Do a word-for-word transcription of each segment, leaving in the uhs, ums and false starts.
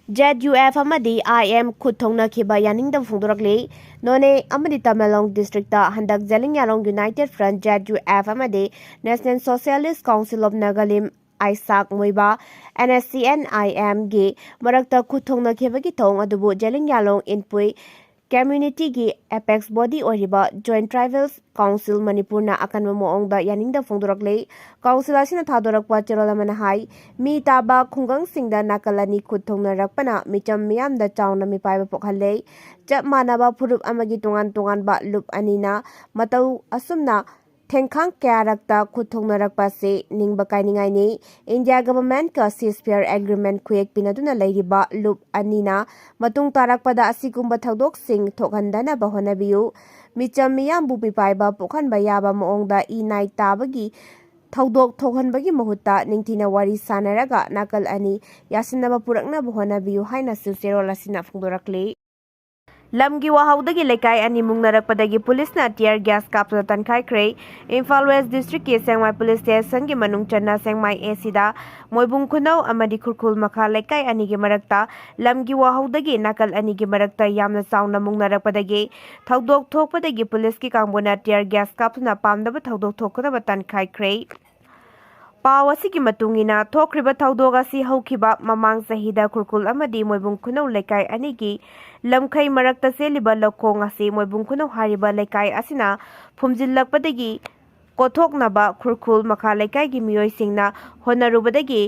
ZUF ꯑꯃꯗꯤ IM ꯈꯨꯠ ꯊꯣꯡꯅꯈꯤꯕ ꯌꯥꯅꯤꯡꯗꯕ ꯐꯣꯡꯗꯣꯔꯛꯂꯤ꯫ ꯅꯣꯅꯦ ꯑꯃꯗꯤ ꯇꯃꯦꯡꯂꯣꯡ districtꯇ ꯍꯟꯗꯛ ꯖꯦꯂꯤꯌꯥꯡꯂꯣꯡ United Front, ZUF ꯑꯃꯗꯤ National Socialist Council of Nagalim, ꯑꯥꯏꯁꯥꯛ ꯃꯣꯏꯕꯥ, NSCN-IMꯒꯤ ꯃꯔꯛꯇ ꯈꯨꯠ ꯊꯣꯡꯅꯈꯤꯕꯒꯤ ꯊꯧꯑꯣꯡ ꯑꯗꯨꯕꯨ ꯖꯦꯂꯤꯌꯥꯡꯂꯣꯡ ꯏꯟꯄꯨꯏ communityꯒꯤ apex body ꯑꯣꯏꯔꯤꯕ Joint Tribal Council ꯃꯅꯤꯄꯨꯔꯅ ꯑꯀꯟꯕ ꯃꯑꯣꯡꯗ ꯌꯥꯅꯤꯡꯗꯕ ꯐꯣꯡꯗꯣꯔꯛꯂꯤ꯫ Council ꯑꯁꯤꯅ ꯊꯥꯗꯣꯔꯛꯄ ꯆꯦꯔꯣꯜ ꯑꯃꯅ ꯍꯥꯏ, ꯃꯤ ꯇꯥꯕ ꯈꯨꯡꯒꯪꯁꯤꯡꯗ ꯅꯥꯀꯜ ꯑꯅꯤ ꯈꯨꯠ ꯊꯣꯡꯅꯔꯛꯄꯅ ꯃꯤꯆꯝ ꯃꯤꯌꯥꯝꯗ ꯆꯥꯎꯅ ꯃꯤꯄꯥꯏꯕ ꯄꯣꯛꯍꯜꯂꯦ꯫ ꯆꯞ ꯃꯥꯟꯅꯕ ꯐꯨꯔꯨꯞ ꯑꯃꯒꯤ ꯇꯣꯉꯥꯟ ꯇꯣꯉꯥꯟꯕ ꯂꯨꯞ ꯑꯅꯤꯅ ꯃꯇꯧ ꯑꯁꯨꯝꯅ ꯊꯦꯡꯈꯥꯡ ꯀꯌꯥꯔꯛꯇ ꯈꯨꯠ ꯊꯣꯡꯅꯔꯛꯄ ꯑꯁꯤ ꯅꯤꯡꯕ ꯀꯥꯏꯅꯤꯡꯉꯥꯏꯅꯤ꯫ India governmentꯀ ceasefire agreement ꯈꯨꯌꯦꯛ ꯄꯤꯅꯗꯨꯅ ꯂꯩꯔꯤꯕ ꯂꯨꯞ ꯑꯅꯤꯅ ꯃꯇꯨꯡ ꯇꯥꯔꯛꯄꯗ ꯑꯁꯤꯒꯨꯝꯕ ꯊꯧꯗꯣꯛꯁꯤꯡ ꯊꯣꯛꯍꯟꯗꯅꯕ ꯍꯣꯠꯅꯕꯤꯌꯨ꯫ ꯃꯤꯆꯝ ꯃꯤꯌꯥꯝꯕꯨ ꯃꯤꯄꯥꯏꯕ ꯄꯣꯛꯍꯟꯕ ꯌꯥꯕ ꯃꯑꯣꯡꯗ ꯏ ꯅꯥꯏ ꯇꯥꯕꯒꯤ ꯊꯧꯗꯣꯛ ꯊꯣꯛꯍꯟꯕꯒꯤ ꯃꯍꯨꯠꯇ ꯅꯤꯡꯊꯤꯅ ꯋꯥꯔꯤ ꯁꯥꯅꯔꯒ ꯅꯥꯀꯜ ꯑꯅꯤ ꯌꯥꯁꯤꯟꯅꯕ ꯄꯨꯔꯛꯅꯕ ꯍꯣꯠꯅꯕꯤꯌꯨ ꯍꯥꯏꯅꯁꯨ ꯆꯦꯔꯣꯜ ꯑꯁꯤꯅ ꯐꯣꯡꯗꯣꯔꯛꯂꯤ꯫ ꯂꯝꯒꯤ ꯋꯥꯍꯧꯗꯒꯤ ꯂꯩꯀꯥꯏ ꯑꯅꯤ ꯃꯨꯛꯅꯔꯛꯄꯗꯒꯤ ꯄꯨꯂꯤꯁꯅ tear gas ꯀꯥꯞꯇꯨꯅ ꯇꯥꯟꯈꯥꯏꯈ꯭ꯔꯦ꯫ Imphal West districtꯀꯤ ꯁꯦꯡꯃꯥꯏ police stationꯒꯤ ꯃꯅꯨꯡ ꯆꯟꯅ ꯁꯦꯡꯃꯥꯏ ACꯗ ꯃꯣꯏꯕꯨꯡ ꯈꯨꯅꯧ ꯑꯃꯗꯤ ꯈꯨꯔꯈꯨꯜ ꯃꯈꯥ ꯂꯩꯀꯥꯏ ꯑꯅꯤꯒꯤ ꯃꯔꯛꯇ ꯂꯝꯒꯤ ꯋꯥꯍꯧꯗꯒꯤ ꯅꯥꯀꯜ ꯑꯅꯤꯒꯤ ꯃꯔꯛꯇ ꯌꯥꯝꯅ ꯆꯥꯎꯅ ꯃꯨꯛꯅꯔꯛꯄꯗꯒꯤ ꯊꯧꯗꯣꯛ ꯊꯣꯛꯄꯗꯒꯤ ꯄꯨꯂꯤꯁꯀꯤ ꯀꯥꯡꯕꯨꯅ tear gas ꯀꯥꯞꯇꯨꯅ ꯄꯥꯝꯗꯕ ꯊꯧꯗꯣꯛ ꯊꯣꯛꯀꯗꯕ ꯇꯥꯟꯈꯥꯏꯈ꯭ꯔꯦ꯫ ꯄꯥꯎ ꯑꯁꯤꯒꯤ ꯃꯇꯨꯡ ꯏꯟꯅ, ꯊꯣꯛꯈ꯭ꯔꯤꯕ ꯊꯧꯗꯣꯛ ꯑꯁꯤ ꯍꯧꯈꯤꯕ ꯃꯃꯥꯡ ꯆꯍꯤꯗ ꯈꯨꯔꯈꯨꯜ ꯑꯃꯗꯤ ꯃꯣꯏꯕꯨꯡ ꯈꯨꯅꯧ ꯂꯩꯀꯥꯏ ꯑꯅꯤꯒꯤ ꯂꯝꯈꯩ ꯃꯔꯛꯇ ꯆꯦꯜꯂꯤꯕ ꯂꯧꯈꯣꯡ ꯑꯁꯤ ꯃꯣꯏꯕꯨꯡ ꯈꯨꯅꯧ ꯍꯥꯏꯔꯤꯕ ꯂꯩꯀꯥꯏ ꯑꯁꯤꯅ ꯐꯨꯝꯖꯤꯜꯂꯛꯄꯗꯒꯤ ꯀꯣꯊꯣꯛꯅꯕ ꯈꯨꯔꯈꯨꯜ ꯃꯈꯥ ꯂꯩꯀꯥꯏꯒꯤ ꯃꯤꯑꯣꯏꯁꯤꯡꯅ ꯍꯣꯠꯅꯔꯨꯕꯗꯒꯤ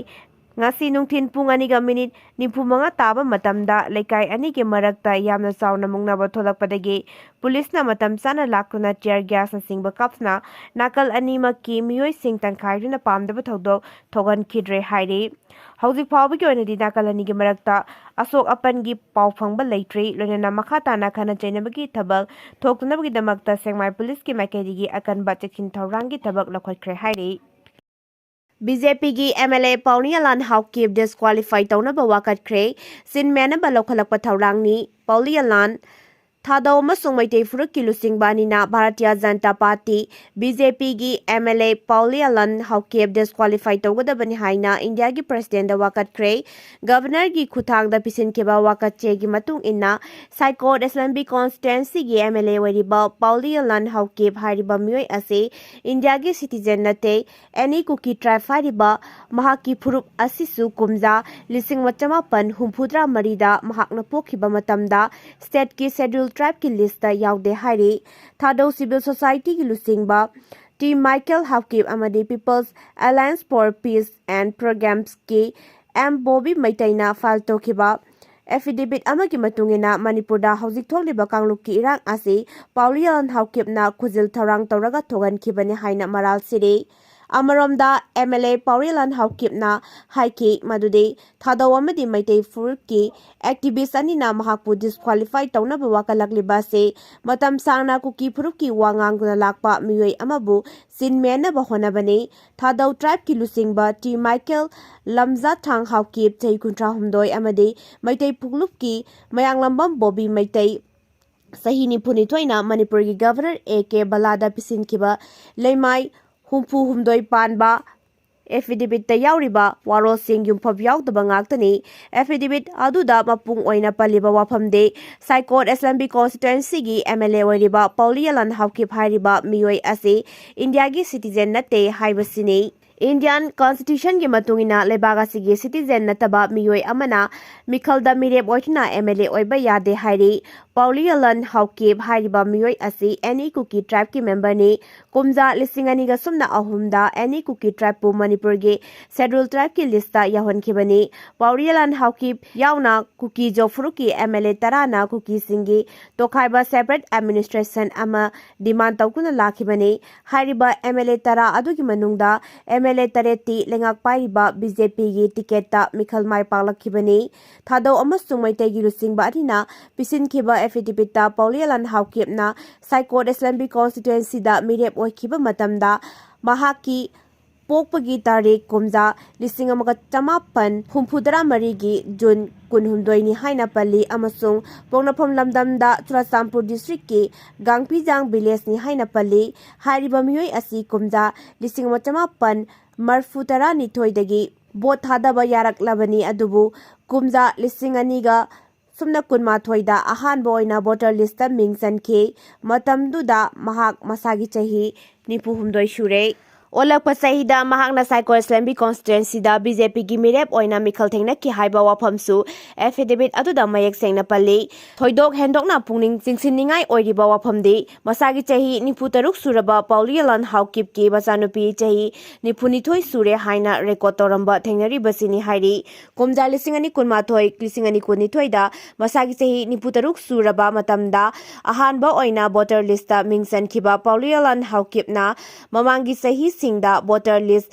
ꯉꯁꯤ ꯅꯨꯡꯊꯤꯜ ꯄꯨꯡ ꯑꯅꯤꯒ minute ꯅꯤꯐꯨ ꯃꯉꯥ ꯇꯥꯕ ꯃꯇꯝꯗ ꯂꯩꯀꯥꯏ ꯑꯅꯤꯒꯤ ꯃꯔꯛꯇ ꯌꯥꯝꯅ ꯆꯥꯎꯅ ꯃꯨꯛꯅꯕ ꯊꯣꯛꯂꯛꯄꯗꯒꯤ ꯄꯨꯂꯤꯁꯅ ꯃꯇꯝ ꯆꯥꯅ ꯂꯥꯛꯇꯨꯅ tear gasꯅꯆꯤꯡꯕ ꯀꯥꯞꯇꯨꯅ ꯅꯥꯀꯜ ꯑꯅꯤꯃꯛꯀꯤ ꯃꯤꯑꯣꯏꯁꯤꯡ ꯇꯥꯟꯈꯥꯏꯗꯨꯅ ꯄꯥꯝꯗꯕ ꯊꯧꯗꯣꯛ ꯊꯣꯛꯍꯟꯈꯤꯗ꯭ꯔꯦ ꯍꯥꯏꯔꯤ꯫ ꯍꯧꯖꯤꯛ ꯐꯥꯎꯕꯒꯤ ꯑꯣꯏꯅꯗꯤ ꯅꯥꯀꯜ ꯑꯅꯤꯒꯤ ꯃꯔꯛꯇ ꯑꯁꯣꯛ ꯑꯄꯟꯒꯤ ꯄꯥꯎ ꯐꯪꯕ ꯂꯩꯇ꯭ꯔꯤ꯫ ꯂꯣꯏꯅꯅ ꯃꯈꯥ ꯇꯥꯅ ꯈꯠꯅ ꯆꯩꯅꯕꯒꯤ ꯊꯕꯛ ꯊꯣꯛꯇꯅꯕꯒꯤꯗꯃꯛꯇ ꯁꯦꯡꯃꯥꯏ ꯄꯨꯂꯤꯁꯀꯤ ꯃꯥꯏꯀꯩꯗꯒꯤ ꯑꯀꯟꯕ ꯆꯦꯛꯁꯤꯟ ꯊꯧꯔꯥꯡꯒꯤ ꯊꯕꯛ ꯂꯧꯈꯠꯈ꯭ꯔꯦ ꯍꯥꯏꯔꯤ꯫ BJPꯒꯤ MLA ꯄꯥꯎꯅꯤꯌꯥꯂꯥꯟ ꯍꯥꯎꯀꯤꯞ disqualify ꯇꯧꯅꯕ ꯋꯥꯀꯠꯈ꯭ꯔꯦ꯫ ꯁꯤꯟ ꯃꯦꯟꯅꯕ ꯂꯧꯈꯠꯂꯛꯄ ꯊꯧꯔꯥꯡꯅꯤ꯫ ꯄꯥꯎꯅꯤꯌꯥꯂꯥꯟ ꯊꯥꯗꯧ ꯑꯃꯁꯨꯡ ꯃꯩꯇꯩ ꯐꯨꯔꯨꯞꯀꯤ ꯂꯨꯆꯤꯡꯕ ꯑꯅꯤꯅ Bharatiya Janata party, B J ꯄꯤꯒꯤ M L A ꯄꯥꯎꯂꯤꯌꯥꯂꯟ Haokip disqualify ꯇꯧꯒꯗꯕꯅꯤ ꯍꯥꯏꯅ ꯏꯟꯗꯤꯌꯥꯒꯤ ꯄ꯭ꯔꯦꯁꯤꯗꯦꯟꯗ ꯋꯥꯀꯠꯈ꯭ꯔꯦ꯫ ꯒꯕꯔꯅꯔꯒꯤ ꯈꯨꯠꯊꯥꯡꯗ ꯄꯤꯁꯤꯟꯈꯤꯕ ꯋꯥꯀꯠ ꯆꯦꯒꯤ ꯃꯇꯨꯡ ꯏꯟꯅ, ꯁꯥꯏꯀꯣꯠ ꯑꯦꯁꯦꯝꯕ꯭ꯂꯤ ꯀꯣꯟꯁꯇꯤꯇ꯭ꯋꯦꯟꯁꯤꯒꯤ ꯑꯦꯝ ꯑꯦꯜ ꯑꯦ ꯑꯣꯏꯔꯤꯕ ꯄꯥꯎꯂꯤꯌꯥꯂꯟ ꯍꯥꯎꯀꯤꯞ ꯍꯥꯏꯔꯤꯕ ꯃꯤꯑꯣꯏ ꯑꯁꯤ ꯏꯟꯗꯤꯌꯥꯒꯤ ꯁꯤꯇꯤꯖꯦꯟ ꯅꯠꯇꯦ꯫ ꯑꯦꯅꯤ ꯀꯨꯀꯤ ꯇ꯭ꯔꯥꯏꯕ ꯍꯥꯏꯔꯤꯕ ꯃꯍꯥꯛꯀꯤ ꯐꯨꯔꯨꯞ ꯑꯁꯤꯁꯨ ꯀꯨꯝꯖꯥ ꯂꯤꯁꯤꯡ ꯑꯃ ꯆꯃꯥꯄꯟ ꯍꯨꯝꯐꯨꯇꯔꯥ ꯃꯔꯤꯗ ꯃꯍꯥꯛꯅ ꯄꯣꯛꯈꯤꯕ ꯃꯇꯝꯗ ꯁ꯭ꯇꯦꯠꯀꯤ ꯁꯦꯗ꯭ꯌꯨꯜ ꯇ꯭ꯔꯥꯏꯕꯀꯤ ꯂꯤꯁꯇ ꯌꯥꯎꯗꯦ ꯍꯥꯏꯔꯤ꯫ ꯊꯥꯗꯧ ꯁꯤꯚꯤꯜ ꯁꯣꯁꯥꯏꯇꯤꯒꯤ ꯂꯨꯆꯤꯡꯕ ꯇꯤ ꯃꯥꯏꯀꯦꯜ ꯍꯥꯎꯀꯤꯞ ꯑꯃꯗꯤ People's Alliance for Peace and Programs ꯀꯤ ꯑꯦꯝ ꯕꯣꯕꯤ ꯃꯩꯇꯩꯅ ꯐꯥꯏꯜ ꯇꯧꯈꯤꯕ ꯑꯦꯐꯤꯗꯦꯕꯤꯠ ꯑꯃꯒꯤ ꯃꯇꯨꯡ ꯏꯟꯅ, ꯃꯅꯤꯄꯨꯔꯗ ꯍꯧꯖꯤꯛ ꯊꯣꯛꯂꯤꯕ ꯀꯥꯡꯂꯨꯞꯀꯤ ꯏꯔꯥꯡ ꯑꯁꯤ ꯄꯥꯎꯂꯤꯌꯥꯂꯟ ꯍꯥꯎꯀꯤꯞꯅ ꯈꯨꯖꯤꯜ ꯊꯧꯔꯥꯡ ꯇꯧꯔꯒ ꯊꯣꯛꯍꯟꯈꯤꯕꯅꯤ ꯍꯥꯏꯅ ꯃꯔꯥꯜ ꯁꯤꯔꯤ꯫ ꯑꯃꯔꯣꯝꯗ, ꯑꯦꯝ ꯑꯦꯜ ꯑꯦ ꯄꯥꯎꯂꯤꯌꯥꯂꯟ ꯍꯥꯎꯀꯤꯞꯅ ꯍꯥꯏꯈꯤ ꯃꯗꯨꯗꯤ ꯊꯥꯗꯧ ꯑꯃꯗꯤ ꯃꯩꯇꯩ ꯐꯨꯔꯨꯞꯀꯤ ꯑꯦꯛꯇꯤꯚꯤꯁ꯭ꯠ ꯑꯅꯤꯅ ꯃꯍꯥꯛꯄꯨ ꯗꯤꯁꯀ꯭ꯋꯥꯂꯤꯐꯥꯏ ꯇꯧꯅꯕ ꯋꯥꯀꯠꯂꯛꯂꯤꯕ ꯑꯁꯤ ꯃꯇꯝ ꯁꯥꯡꯅ ꯀꯨꯀꯤ ꯐꯨꯔꯨꯞꯀꯤ ꯋꯥ ꯉꯥꯡꯗꯨꯅ ꯂꯥꯛꯄ ꯃꯤꯑꯣꯏ ꯑꯃꯕꯨ ꯆꯤꯟꯃꯦꯟꯅꯕ ꯍꯣꯠꯅꯕꯅꯤ꯫ ꯊꯥꯗꯧ ꯇ꯭ꯔꯥꯏꯕꯀꯤ ꯂꯨꯆꯤꯡꯕ ꯇꯤ ꯃꯥꯏꯀꯦꯜ ꯂꯝꯖꯥꯊꯥꯡ ꯍꯥꯎꯀꯤꯞ, ꯆꯍꯤ ꯀꯨꯟꯊ꯭ꯔꯥ ꯍꯨꯝꯗꯣꯏ, ꯑꯃꯗꯤ ꯃꯩꯇꯩ ꯐꯨꯔꯨꯞꯀꯤ ꯃꯌꯥꯡꯂꯝꯕꯝ ꯕꯣꯕꯤ ꯃꯩꯇꯩ, ꯆꯍꯤ ꯅꯤꯐꯨ ꯅꯤꯊꯣꯏꯅ ꯃꯅꯤꯄꯨꯔꯒꯤ ꯒꯕꯔꯅꯔ ꯑꯦ ꯀꯦ ꯕꯂꯥꯗ ꯄꯤꯁꯤꯟꯈꯤꯕ ꯂꯩꯃꯥꯏ ꯍꯨꯝꯐꯨ ꯍꯨꯝꯗꯣꯏ ꯄꯥꯟꯕ ꯑꯦꯐꯤꯗꯦꯕꯤꯠꯇ ꯌꯥꯎꯔꯤꯕ ꯋꯥꯔꯣꯜꯁꯤꯡ ꯌꯨꯝꯐꯝ ꯌꯥꯎꯗꯕ ꯉꯥꯛꯇꯅꯤ꯫ ꯑꯦꯐꯤꯗꯦꯕꯤꯠ ꯑꯗꯨꯗ ꯃꯄꯨꯡ ꯑꯣꯏꯅ ꯄꯜꯂꯤꯕ ꯋꯥꯐꯝꯗꯤ ꯁꯥꯏꯀꯣꯠ ꯑꯦꯁꯦꯝꯕ꯭ꯂꯤ ꯀꯣꯟꯁꯇꯤꯇ꯭ꯋꯦꯟꯁꯤꯒꯤ ꯑꯦꯝ ꯑꯦꯜ ꯑꯦ ꯑꯣꯏꯔꯤꯕ ꯄꯥꯎꯂꯤꯌꯥꯂꯟ ꯍꯥꯎꯀꯤꯞ ꯍꯥꯏꯔꯤꯕ ꯃꯤꯑꯣꯏ ꯑꯁꯤ ꯏꯟꯗꯤꯌꯥꯒꯤ ꯁꯤꯇꯤꯖꯦꯟ ꯅꯠꯇꯦ ꯍꯥꯏꯕꯁꯤꯅꯤ꯫ ꯏꯟꯗꯤꯌꯥꯟ ꯀꯟꯁꯇꯤꯇ꯭ꯌꯨꯁꯟꯒꯤ ꯃꯇꯨꯡ ꯏꯟꯅ ꯂꯩꯕꯥꯛ ꯑꯁꯤꯒꯤ ꯁꯤꯇꯤꯖꯦꯟ ꯅꯠꯇꯕ ꯃꯤꯑꯣꯏ ꯑꯃꯅ ꯃꯤꯈꯜꯗ ꯃꯤꯔꯦꯞ ꯑꯣꯏꯗꯨꯅ ꯑꯦꯝ ꯑꯦꯜ ꯑꯦ ꯑꯣꯏꯕ ꯌꯥꯗꯦ ꯍꯥꯏꯔꯤ꯫ ꯄꯥꯎꯂꯤꯌꯥꯂꯟ ꯍꯥꯎꯀꯤꯞ ꯍꯥꯏꯔꯤꯕ ꯃꯤꯑꯣꯏ ꯑꯁꯤ ꯑꯦꯅꯤ ꯀꯨꯀꯤ ꯇ꯭ꯔꯥꯏꯕꯀꯤ ꯃꯦꯝꯕꯔꯅꯤ꯫ ꯀꯨꯝꯖꯥ ꯂꯤꯁꯤꯡ ꯑꯅꯤꯒ ꯁꯨꯞꯅ ꯑꯍꯨꯝꯗ ꯑꯦꯅꯤ ꯀꯨꯀꯤ ꯇ꯭ꯔꯥꯏꯕꯄꯨ ꯃꯅꯤꯄꯨꯔꯒꯤ ꯁꯦꯗ꯭ꯌꯨꯜ ꯇ꯭ꯔꯥꯏꯕꯀꯤ ꯂꯤꯁꯇ ꯌꯥꯎꯍꯟꯈꯤꯕꯅꯤ꯫ ꯄꯥꯎꯔꯤꯌꯥꯂꯥꯟ ꯍꯥꯎꯀꯤꯞ ꯌꯥꯎꯅ ꯀꯨꯀꯤ-ꯖꯣ ꯐꯨꯔꯨꯞꯀꯤ M L A ꯇꯔꯥꯅ ꯀꯨꯀꯤꯁꯤꯡꯒꯤ ꯇꯣꯈꯥꯏꯕ separate administration ꯑꯃ ꯗꯤꯃꯥꯟ ꯇꯧꯗꯨꯅ ꯂꯥꯛꯈꯤꯕꯅꯤ꯫ ꯍꯥꯏꯔꯤꯕ ꯑꯦꯝ ꯑꯦꯜ ꯑꯦ ꯇꯔꯥ ꯑꯗꯨꯒꯤ ꯃꯅꯨꯡꯗ ꯑꯦꯝ ꯑꯦꯜ ꯑꯦ ꯇꯔꯦꯠꯇꯤ ꯂꯩꯉꯥꯛ ꯄꯥꯏꯔꯤꯕ ꯕꯤ ꯖꯦ ꯄꯤꯒꯤ ꯇꯤꯀꯦꯠꯇ ꯃꯤꯈꯜ ꯃꯥꯏ ꯄꯥꯛꯂꯛꯈꯤꯕꯅꯤ꯫ ꯊꯥꯗꯧ ꯑꯃꯁꯨꯡ ꯃꯩꯇꯩꯒꯤ ꯂꯨꯆꯤꯡꯕ ꯑꯅꯤꯅ ꯄꯤꯁꯤꯟꯈꯤꯕ ꯑꯦꯐꯤꯗꯦꯕꯤꯠꯇ ꯄꯥꯎꯂꯤꯌꯥꯂꯥꯟ ꯍꯥꯎꯀꯤꯞꯅ ꯁꯥꯏꯀꯣꯠ ꯑꯦꯁꯦꯝꯕ꯭ꯂꯤ ꯀꯣꯟꯁꯇꯤꯇ꯭ꯋꯦꯟꯁꯤꯗ ꯃꯤꯔꯦꯞ ꯑꯣꯏꯈꯤꯕ ꯃꯇꯝꯗ ꯃꯍꯥꯛꯀꯤ ꯄꯣꯛꯄꯒꯤ ꯇꯥꯔꯤꯛ ꯀꯨꯝꯖꯥ ꯂꯤꯁꯤꯡ ꯑꯃꯒ ꯆꯃꯥꯄꯟ ꯍꯨꯝꯐꯨꯇꯔꯥ ꯃꯔꯤꯒꯤ ꯖꯨꯟ ꯀꯨꯟꯍꯨꯝꯗꯣꯏꯅꯤ ꯍꯥꯏꯅ ꯄꯜꯂꯤ ꯑꯃꯁꯨꯡ ꯄꯣꯛꯅꯐꯝ ꯂꯝꯗꯝꯗ ꯆꯨꯔꯆꯥꯟꯄꯨꯔ districtꯀꯤ ꯒꯥꯡꯄꯤꯖꯥꯡ villageꯅꯤ ꯍꯥꯏꯅ ꯄꯜꯂꯤ꯫ ꯍꯥꯏꯔꯤꯕ ꯃꯤꯑꯣꯏ ꯑꯁꯤ ꯀꯨꯝꯖꯥ ꯂꯤꯁꯤꯡ ꯑꯃ ꯆꯃꯥꯄꯟ ꯃꯔꯐꯨ ꯇꯔꯥꯅꯤꯊꯣꯏꯗꯒꯤ vote ꯊꯥꯗꯕ ꯌꯥꯔꯛꯂꯕꯅꯤ, ꯑꯗꯨꯕꯨ ꯀꯨꯝꯖꯥ ꯂꯤꯁꯤꯡ ꯑꯅꯤꯒ ꯁꯨꯞꯅ ꯀꯨꯟꯃꯥꯊꯣꯏꯗ ꯑꯍꯥꯟꯕ ꯑꯣꯏꯅ voter listꯇ ꯃꯤꯡ ꯆꯟꯈꯤ꯫ ꯃꯇꯝꯗꯨꯗ ꯃꯍꯥꯛ ꯃꯁꯥꯒꯤ ꯆꯍꯤ ꯅꯤꯐꯨ ꯍꯨꯝꯗꯣꯏ ꯁꯨꯔꯦ꯫ ꯑꯣꯜꯂꯛꯄ ꯆꯍꯤꯗ ꯃꯍꯥꯛꯅ ꯁꯥꯏꯀꯣꯜ ꯑꯦꯁꯦꯝꯕ꯭ꯂꯤ constituencyꯗ BJPꯒꯤ ꯃꯤꯔꯦꯞ ꯑꯣꯏꯅ ꯃꯤꯈꯜ ꯊꯦꯡꯅꯈꯤ ꯍꯥꯏꯕ ꯋꯥꯐꯝꯁꯨ affidavit ꯑꯗꯨꯗ ꯃꯌꯦꯛ ꯁꯦꯡꯅ ꯄꯜꯂꯤ꯫ ꯊꯣꯏꯗꯣꯛ ꯍꯦꯟꯗꯣꯛꯅ ꯄꯨꯛꯅꯤꯡ ꯆꯤꯡꯁꯤꯟꯅꯤꯡꯉꯥꯏ ꯑꯣꯏꯔꯤꯕ ꯋꯥꯐꯝꯗꯤ ꯃꯁꯥꯒꯤ ꯆꯍꯤ ꯅꯤꯐꯨ ꯇꯔꯨꯛ ꯁꯨꯔꯕ ꯄꯥꯎꯂꯤꯌꯥꯂꯥꯟ ꯍꯥꯎꯀꯤꯞꯀꯤ ꯃꯆꯥꯅꯨꯄꯤ ꯆꯍꯤ ꯅꯤꯐꯨꯅꯤꯊꯣꯏ ꯁꯨꯔꯦ ꯍꯥꯏꯅ record ꯇꯧꯔꯝꯕ ꯊꯦꯡꯅꯔꯤꯕꯁꯤꯅꯤ ꯍꯥꯏꯔꯤ꯫ ꯀꯨꯝꯖꯥ ꯂꯤꯁꯤꯡ ꯑꯅꯤ ꯀꯨꯟꯃꯥꯊꯣꯏ, ꯂꯤꯁꯤꯡ ꯑꯅꯤ ꯀꯨꯟꯅꯤꯊꯣꯏꯗ ꯃꯁꯥꯒꯤ ꯆꯍꯤ ꯅꯤꯐꯨ ꯇꯔꯨꯛ ꯁꯨꯔꯕ ꯃꯇꯝꯗ ꯑꯍꯥꯟꯕ ꯑꯣꯏꯅ voter listꯇ ꯃꯤꯡ ꯆꯟꯈꯤꯕ ꯄꯥꯎꯂꯤꯌꯥꯂꯥꯟ ꯍꯥꯎꯀꯤꯞꯅ ꯃꯃꯥꯡꯒꯤ ꯆꯍꯤꯁꯤꯡꯗ voter list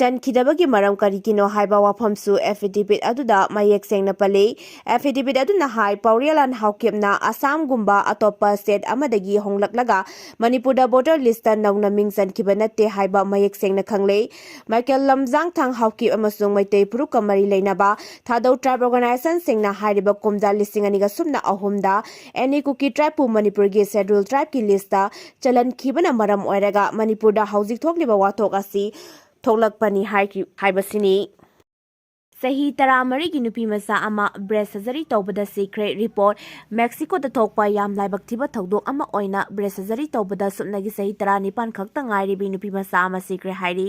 ꯆꯟꯈꯤꯗꯕꯒꯤ ꯃꯔꯝ ꯀꯔꯤꯒꯤꯅꯣ ꯍꯥꯏꯕ ꯋꯥꯐꯝꯁꯨ affidavit ꯑꯗꯨꯗ ꯃꯌꯦꯛ ꯁꯦꯡꯅ ꯄꯜꯂꯤ꯫ Affidavit ꯑꯗꯨꯅ ꯍꯥꯏ, ꯄꯥꯎꯔꯤꯌꯥꯂꯥꯟ ꯍꯥꯎꯀꯤꯞꯅ ꯑꯁꯥꯝꯒꯨꯝꯕ ꯑꯇꯣꯞꯄ state ꯑꯃꯗꯒꯤ ꯍꯣꯡꯂꯛꯂꯒ ꯃꯅꯤꯄꯨꯔꯗ voter listꯇ ꯅꯧꯅ ꯃꯤꯡ ꯆꯟꯈꯤꯕ ꯅꯠꯇꯦ ꯍꯥꯏꯕ ꯃꯌꯦꯛ ꯁꯦꯡꯅ ꯈꯪꯂꯦ꯫ ꯃꯥꯏꯀꯦꯜ ꯂꯝꯖꯥꯡꯊꯥꯡ ꯍꯥꯎꯀꯤꯞ ꯑꯃꯁꯨꯡ ꯃꯩꯇꯩ ꯐꯨꯔꯨꯞꯀ ꯃꯔꯤ ꯂꯩꯅꯕ ꯊꯥꯗꯧ tribe organizationꯁꯤꯡꯅ ꯍꯥꯏꯔꯤꯕ ꯀꯨꯝꯖꯥ ꯂꯤꯁꯤꯡ ꯑꯅꯤꯒ ꯁꯨꯞꯅ ꯑꯍꯨꯝꯗ ꯑꯦꯅꯤ ꯀꯨꯀꯤ tribeꯄꯨ ꯃꯅꯤꯄꯨꯔꯒꯤ scheduled tribeꯀꯤ listꯇ ꯆꯜꯍꯟꯈꯤꯕꯅ ꯃꯔꯝ ꯑꯣꯏꯔꯒ ꯃꯅꯤꯄꯨꯔꯗ ꯍꯧꯖꯤꯛ ꯊꯣꯛꯂꯤꯕ ꯋꯥꯊꯣꯛ ꯑꯁꯤ ꯊꯣꯛꯂꯛꯄꯅꯤ ꯍꯥꯏꯈꯤ-, ꯍꯥꯏꯕꯁꯤꯅꯤ꯫ ꯆꯍꯤ ꯇꯔꯥꯃꯔꯤꯒꯤ ꯅꯨꯄꯤ ꯃꯆꯥ ꯑꯃ breast surgery ꯇꯧꯕꯗ ꯁꯤꯈ꯭ꯔꯦ꯫ Report: ꯃꯦꯛꯁꯤꯀꯣꯗ ꯊꯣꯛꯄ ꯌꯥꯝ ꯂꯥꯏꯕꯛ ꯊꯤꯕ ꯊꯧꯗꯣꯛ ꯑꯃ ꯑꯣꯏꯅ breast surgery ꯇꯧꯕꯗ ꯁꯨꯞꯅꯒꯤ ꯆꯍꯤ ꯇꯔꯥꯅꯤꯄꯥꯟ ꯈꯛꯇ ꯉꯥꯏꯔꯤꯕꯤ ꯅꯨꯄꯤ ꯃꯆꯥ ꯑꯃ ꯁꯤꯈ꯭ꯔꯦ ꯍꯥꯏꯔꯤ꯫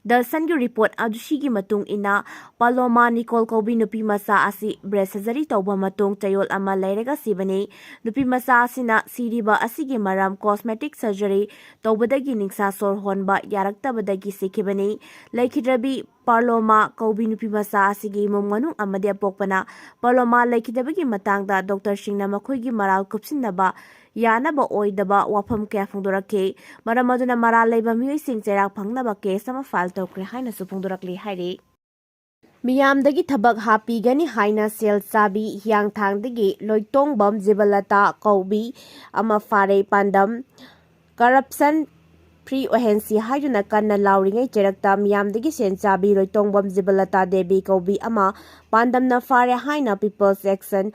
The Sunꯒꯤ report ꯑꯗꯨꯁꯤꯒꯤ ꯃꯇꯨꯡ ꯏꯟꯅ, ꯄꯥꯂꯣꯃꯥ ꯅꯤꯀꯣꯜ ꯀꯧꯕꯤ ꯅꯨꯄꯤ ꯃꯆꯥ ꯑꯁꯤ breast surgery ꯇꯧꯕ ꯃꯇꯨꯡ ꯆꯌꯣꯜ ꯑꯃ ꯂꯩꯔꯒ ꯁꯤꯕꯅꯤ꯫ ꯅꯨꯄꯤ ꯃꯆꯥ ꯑꯁꯤꯅ ꯁꯤꯔꯤꯕ ꯑꯁꯤꯒꯤ ꯃꯔꯝ cosmetic surgery ꯇꯧꯕꯗꯒꯤ ꯅꯤꯡꯁꯥ ꯁꯣꯔ ꯍꯣꯟꯕ ꯌꯥꯔꯛꯇꯕꯗꯒꯤ ꯁꯤꯈꯤꯕꯅꯤ꯫ ꯂꯩꯈꯤꯗ꯭ꯔꯕꯤ ꯄꯥꯔꯂꯣꯃꯥ ꯀꯧꯕꯤ ꯅꯨꯄꯤ ꯃꯆꯥ ꯑꯁꯤꯒꯤ ꯏꯃꯨꯡ ꯃꯅꯨꯡ ꯑꯃꯗꯤ ꯑꯄꯣꯛꯄꯅ ꯄꯥꯔꯂꯣꯃꯥ ꯂꯩꯈꯤꯗꯕꯒꯤ ꯃꯇꯥꯡꯗ doctorꯁꯤꯡꯅ ꯃꯈꯣꯏꯒꯤ ꯃꯔꯥꯜ ꯀꯨꯞꯁꯤꯟꯅꯕ ꯌꯥꯅꯕ ꯑꯣꯏꯗꯕ ꯋꯥꯐꯝ ꯀꯌꯥ ꯐꯣꯡꯗꯣꯔꯛꯈꯤ꯫ ꯃꯔꯝ ꯑꯗꯨꯅ ꯃꯔꯥꯜ ꯂꯩꯕ ꯃꯤꯑꯣꯏꯁꯤꯡ ꯆꯩꯔꯥꯛ ꯐꯪꯅꯕ case ꯑꯃ file ꯇꯧꯈ꯭ꯔꯦ ꯍꯥꯏꯅꯁꯨ ꯐꯣꯡꯗꯣꯔꯛꯂꯤ ꯍꯥꯏꯔꯤ꯫ ꯃꯤꯌꯥꯝꯗꯒꯤ ꯊꯕꯛ ꯍꯥꯞꯄꯤꯒꯅꯤ ꯍꯥꯏꯅ ꯁꯦꯜ ꯆꯥꯕꯤ ꯍꯤꯌꯥꯡꯊꯥꯡꯗꯒꯤ ꯂꯣꯏꯇꯣꯡꯕꯝ ꯖꯤꯕꯂꯇꯥ ꯀꯧꯕꯤ ꯑꯃ ꯐꯥꯔꯦ꯫ ꯄꯥꯟꯗꯝ: corruption ꯐ꯭ꯔꯤ ꯑꯣꯏꯍꯟꯁꯤ ꯍꯥꯏꯗꯨꯅ ꯀꯟꯅ ꯂꯥꯎꯔꯤꯉꯩ ꯆꯩꯔꯛꯇ ꯃꯤꯌꯥꯝꯗꯒꯤ ꯁꯦꯟ ꯆꯥꯕꯤ ꯂꯣꯏꯇꯣꯡꯕꯝ ꯖꯤꯕꯂꯇꯥ ꯗꯦꯕꯤ ꯀꯧꯕꯤ ꯑꯃ ꯄꯥꯟꯗꯝꯅ ꯐꯥꯔꯦ ꯍꯥꯏꯅ People's Action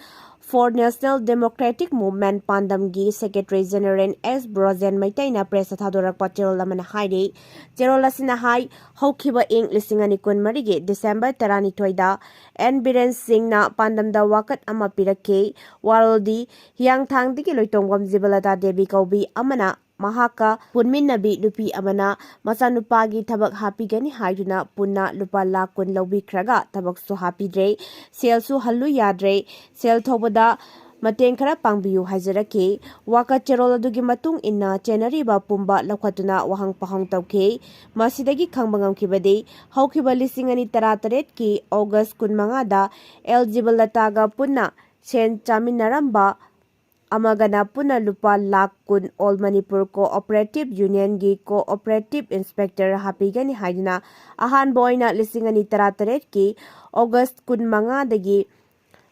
for National Democratic Movement ꯄꯥꯟꯗꯝꯒꯤ Secretary General S Brojen ꯃꯩꯇꯩꯅ press ꯊꯥꯗꯣꯔꯛꯄ ꯆꯦꯔꯣꯜ ꯑꯃꯅ ꯍꯥꯏꯔꯤ꯫ ꯆꯦꯔꯣꯜ ꯑꯁꯤꯅ ꯍꯥꯏ, ꯍꯧꯈꯤꯕ ꯏꯪ ꯂꯤꯁꯤꯡ ꯑꯅꯤ ꯀꯨꯟꯃꯔꯤꯒꯤ December ꯇꯔꯥꯅꯤꯊꯣꯏꯗ N ꯕꯤꯔꯦꯟ ꯁꯤꯡꯅ ꯄꯥꯟꯗꯝꯗ ꯋꯥꯀꯠ ꯑꯃ ꯄꯤꯔꯛꯈꯤ꯫ ꯋꯥꯔꯣꯜꯗꯤ, ꯍꯤꯌꯥꯡꯊꯥꯡꯗꯒꯤ ꯂꯣꯏꯇꯣꯡꯕꯝ ꯖꯤꯕꯂꯇꯥ ꯗꯦꯕꯤ ꯀꯧꯕꯤ ꯑꯃꯅ ꯃꯍꯥꯛꯀ ꯄꯨꯟꯃꯤꯟꯅꯕꯤ ꯅꯨꯄꯤ ꯑꯃꯅ ꯃꯆꯥꯅꯨꯄꯥꯒꯤ ꯊꯕꯛ ꯍꯥꯞꯄꯤꯒꯅꯤ ꯍꯥꯏꯗꯨꯅ ꯄꯨꯟꯅ ꯂꯨꯄꯥ ꯂꯥꯈ ꯀꯨꯟ ꯂꯧꯕꯤꯈ꯭ꯔꯒ ꯊꯕꯛꯁꯨ ꯍꯥꯞꯄꯤꯗ꯭ꯔꯦ, ꯁꯦꯜꯁꯨ ꯍꯜꯂꯨ ꯌꯥꯗ꯭ꯔꯦ, ꯁꯦꯜ ꯊꯧꯕꯗ ꯃꯇꯦꯡ ꯈꯔ ꯄꯥꯡꯕꯤꯌꯨ ꯍꯥꯏꯖꯔꯛꯈꯤ꯫ ꯋꯥꯀꯠ ꯆꯦꯔꯣꯜ ꯑꯗꯨꯒꯤ ꯃꯇꯨꯡ ꯏꯟꯅ ꯆꯦꯟꯅꯔꯤꯕ ꯄꯨꯝꯕ ꯂꯧꯈꯠꯇꯨꯅ ꯋꯥꯍꯪ ꯄꯥꯎꯍꯪ ꯇꯧꯈꯤ꯫ ꯃꯁꯤꯗꯒꯤ ꯈꯪꯕ ꯉꯝꯈꯤꯕꯗꯤ ꯍꯧꯈꯤꯕ ꯂꯤꯁꯤꯡ ꯑꯅꯤ ꯇꯔꯥꯇꯔꯦꯠꯀꯤ August ꯀꯨꯟꯃꯉꯥꯗ ꯑꯦꯜ ꯖꯤꯕꯂꯇꯥꯒ ꯄꯨꯟꯅ ꯁꯦꯟ ꯆꯥꯃꯤꯟꯅꯔꯝꯕ ꯑꯃꯒꯅ ꯄꯨꯟꯅ ꯂꯨꯄꯥ ꯂꯥꯈ ꯀꯨꯟ All Manipur Cooperative Unionꯒꯤ Cooperative Inspector ꯍꯥꯞꯄꯤꯒꯅꯤ ꯍꯥꯏꯗꯨꯅ ꯑꯍꯥꯟꯕ ꯑꯣꯏꯅ ꯂꯤꯁꯤꯡ ꯑꯅꯤ ꯇꯔꯥꯇꯔꯦꯠꯀꯤ August ꯀꯨꯟꯃꯉꯥꯗꯒꯤ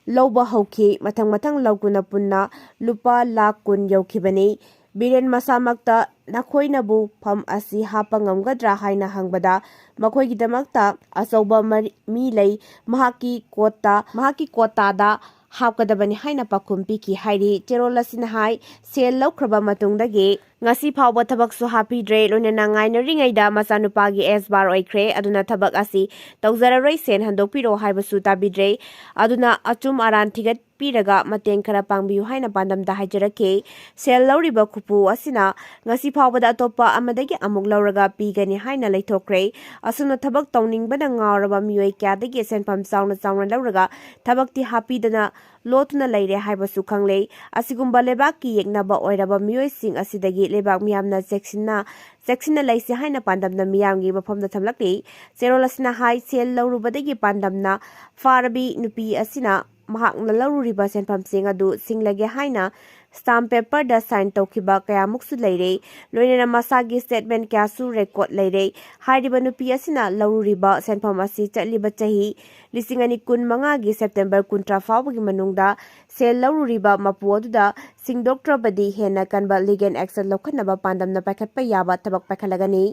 ꯂꯧꯕ ꯍꯧꯈꯤ꯫ ꯃꯊꯪ ꯃꯊꯪ ꯂꯧꯗꯨꯅ ꯄꯨꯟꯅ ꯂꯨꯄꯥ ꯂꯥꯈ ꯀꯨꯟ ꯌꯧꯈꯤꯕꯅꯤ꯫ ꯕꯤꯔꯦꯟ ꯃꯁꯥꯃꯛꯇ ꯅꯈꯣꯏꯅꯕꯨ ꯐꯝ ꯑꯁꯤ ꯍꯥꯞꯄ ꯉꯝꯒꯗ꯭ꯔꯥ ꯍꯥꯏꯅ ꯍꯪꯕꯗ ꯃꯈꯣꯏꯒꯤꯗꯃꯛꯇ ꯑꯆꯧꯕ ꯃꯔꯤ-, ꯃꯤ ꯂꯩ, ꯃꯍꯥꯛꯀꯤ ꯀꯣꯠꯇ, ꯃꯍꯥꯛꯀꯤ ꯀꯣꯇꯥꯗ ꯍꯥꯞꯀꯗꯕꯅꯤ ꯍꯥꯏꯅ ꯄꯥꯎꯈꯨꯝ ꯄꯤꯈꯤ ꯍꯥꯏꯔꯤ꯫ ꯆꯦꯔꯣꯜ ꯑꯁꯤꯅ ꯍꯥꯏ, ꯁꯦꯜ ꯂꯧꯈ꯭ꯔꯕ ꯃꯇꯨꯡꯗꯒꯤ ꯉꯁꯤ ꯐꯥꯎꯕ ꯊꯕꯛꯁꯨ ꯍꯥꯞꯄꯤꯗ꯭ꯔꯦ, ꯂꯣꯏꯅꯅ ꯉꯥꯏꯅꯔꯤꯉꯩꯗ ꯃꯆꯥꯅꯨꯄꯥꯒꯤ ꯑꯦꯁ ꯕꯥꯔ ꯑꯣꯏꯈ꯭ꯔꯦ, ꯑꯗꯨꯅ ꯊꯕꯛ ꯑꯁꯤ ꯇꯧꯖꯔꯔꯣꯏ, ꯁꯦꯟ ꯍꯟꯗꯣꯛꯄꯤꯔꯣ ꯍꯥꯏꯕꯁꯨ ꯇꯥꯕꯤꯗ꯭ꯔꯦ, ꯑꯗꯨꯅ ꯑꯆꯨꯝ ꯑꯔꯥꯟ ꯊꯤꯒꯠꯄꯤꯔꯒ ꯃꯇꯦꯡ ꯈꯔ ꯄꯥꯡꯕꯤꯌꯨ ꯍꯥꯏꯅ ꯄꯥꯟꯗꯝꯗ ꯍꯥꯏꯖꯔꯛꯈꯤ꯫ ꯁꯦꯜ ꯂꯧꯔꯤꯕ ꯈꯨꯄꯨ ꯑꯁꯤꯅ ꯉꯁꯤ ꯐꯥꯎꯕꯗ ꯑꯇꯣꯞꯄ ꯑꯃꯗꯒꯤ ꯑꯃꯨꯛ ꯂꯧꯔꯒ ꯄꯤꯒꯅꯤ ꯍꯥꯏꯅ ꯂꯩꯊꯣꯛꯈ꯭ꯔꯦ꯫ ꯑꯁꯨꯝꯅ ꯊꯕꯛ ꯇꯧꯅꯤꯡꯕꯅ ꯉꯥꯎꯔꯕ ꯃꯤꯑꯣꯏ ꯀꯌꯥꯗꯒꯤ ꯁꯦꯟꯐꯝ ꯆꯥꯎꯅ ꯆꯥꯎꯅ ꯂꯧꯔꯒ ꯊꯕꯛꯇꯤ ꯍꯥꯞꯄꯤꯗꯅ ꯂꯣꯠꯇꯨꯅ ꯂꯩꯔꯦ ꯍꯥꯏꯕꯁꯨ ꯈꯪꯂꯦ꯫ ꯑꯁꯤꯒꯨꯝꯕ ꯂꯩꯕꯥꯛꯀꯤ ꯌꯦꯛꯅꯕ ꯑꯣꯏꯔꯕ ꯃꯤꯑꯣꯏꯁꯤꯡ ꯑꯁꯤꯗꯒꯤ ꯂꯩꯕꯥꯛ ꯃꯤꯌꯥꯝꯅ ꯆꯦꯛꯁꯤꯟꯅ, ꯆꯦꯛꯁꯤꯟꯅ ꯂꯩꯁꯤ ꯍꯥꯏꯅ ꯄꯥꯟꯗꯝꯅ ꯃꯤꯌꯥꯝꯒꯤ ꯃꯐꯝꯗ ꯊꯝꯂꯛꯂꯤ꯫ ꯆꯦꯔꯣꯜ ꯑꯁꯤꯅ ꯍꯥꯏ, ꯁꯦꯜ ꯂꯧꯔꯨꯕꯗꯒꯤ ꯄꯥꯟꯗꯝꯅ ꯐꯥꯔꯕꯤ ꯅꯨꯄꯤ ꯑꯁꯤꯅ ꯃꯍꯥꯛꯅ ꯂꯧꯔꯨꯔꯤꯕ ꯁꯦꯟꯐꯝꯁꯤꯡ ꯑꯗꯨ ꯁꯤꯡꯂꯒꯦ ꯍꯥꯏꯅ stamp paperꯗ sign ꯇꯧꯈꯤꯕ ꯀꯌꯥꯃꯨꯛꯁꯨ ꯂꯩꯔꯦ꯫ ꯂꯣꯏꯅꯅ ꯃꯁꯥꯒꯤ statement ꯀꯌꯥꯁꯨ record ꯂꯩꯔꯦ꯫ ꯍꯥꯏꯔꯤꯕ ꯅꯨꯄꯤ ꯑꯁꯤꯅ ꯂꯧꯔꯨꯔꯤꯕ ꯁꯦꯟꯐꯝ ꯑꯁꯤ ꯆꯠꯂꯤꯕ ꯆꯍꯤ ꯂꯤꯁꯤꯡ ꯑꯅꯤ ꯀꯨꯟ ꯃꯉꯥꯒꯤ September ꯀꯨꯟꯊ꯭ꯔꯥ ꯐꯥꯎꯕꯒꯤ ꯃꯅꯨꯡꯗ ꯁꯦꯜ ꯂꯧꯔꯨꯔꯤꯕ ꯃꯄꯨ ꯑꯗꯨꯗ ꯁꯤꯡꯗꯣꯛꯇ꯭ꯔꯕꯗꯤ ꯍꯦꯟꯅ ꯀꯟꯕ legal action ꯂꯧꯈꯠꯅꯕ ꯄꯥꯟꯗꯝꯅ ꯄꯥꯏꯈꯠꯄ ꯌꯥꯕ ꯊꯕꯛ ꯄꯥꯏꯈꯠꯂꯒꯅꯤ꯫